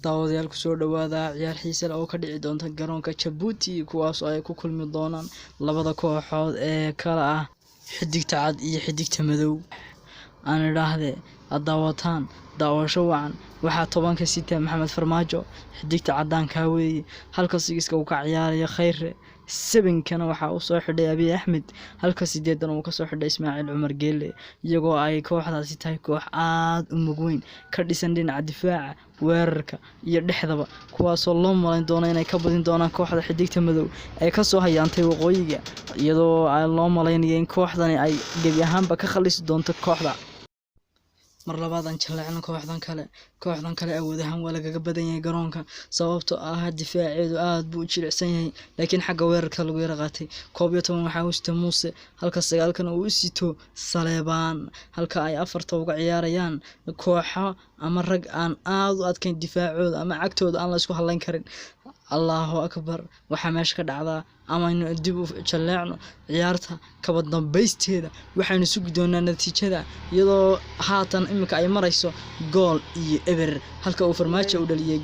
Daawadayaal, kusoo dhawaada ciyaar xiise leh oo ka dhici doonta garoonka Jabuuti, kuwaas oo ay ku kulmi doonaan labada kooxood ee kala ah Xidigta Cad iyo Xidigta Madow. Aan idhaahdee, aad daawataan, daawasho wacan. Waxaa 10-ka sita Maxamed Farmaajo, xidigta caddaankaa weeye, halka six-ka uu ka ciyaarayo Khayre. 7-kana waxaa u soo xidhay Abiy Axmed, halka 8-dan uu kasoo xidhay Ismaaciil Cumar Geele, iyagoo ay kooxdaasi tahay koox aada u mug weyn, ka dhisan dhinaca difaaca, weerarka iyo dhexdaba, kuwaasoo loo malayn doono inay ka badin doonaan kooxda Xidigta Madow ee kasoo hayaantay waqooyiga, iyadoo loo malaynayo in kooxdani ay gebi ahaanba ka khalisi doonto kooxda. Mar labaad aan jaleecno kooxdan kale. Kooxdan kale awood ahaan waa lagaga badan yahay garoonka, sababtoo ah difaaceedu aad buu u jilicsan yahay, laakiin xagga weerarka lagu yara qaatay. 11 waxaa u sita Muuse, halka 9-kana uu u sito Saleebaan, halka ay 4-ta uga ciyaarayaan kooxo ama rag aan aad u adkayn difaacooda ama cagtooda aan la isku halayn karin. Allahu akbar, waxaa meesha ka dhacdaa! Ama aynu dib u jaleecno ciyaarta kaba dambaysteeda. Waxaynu sugi doonaa natiijada, iyadoo haatan iminka ay marayso 1-0, halka uu Farmaajo u dhaliyay gool.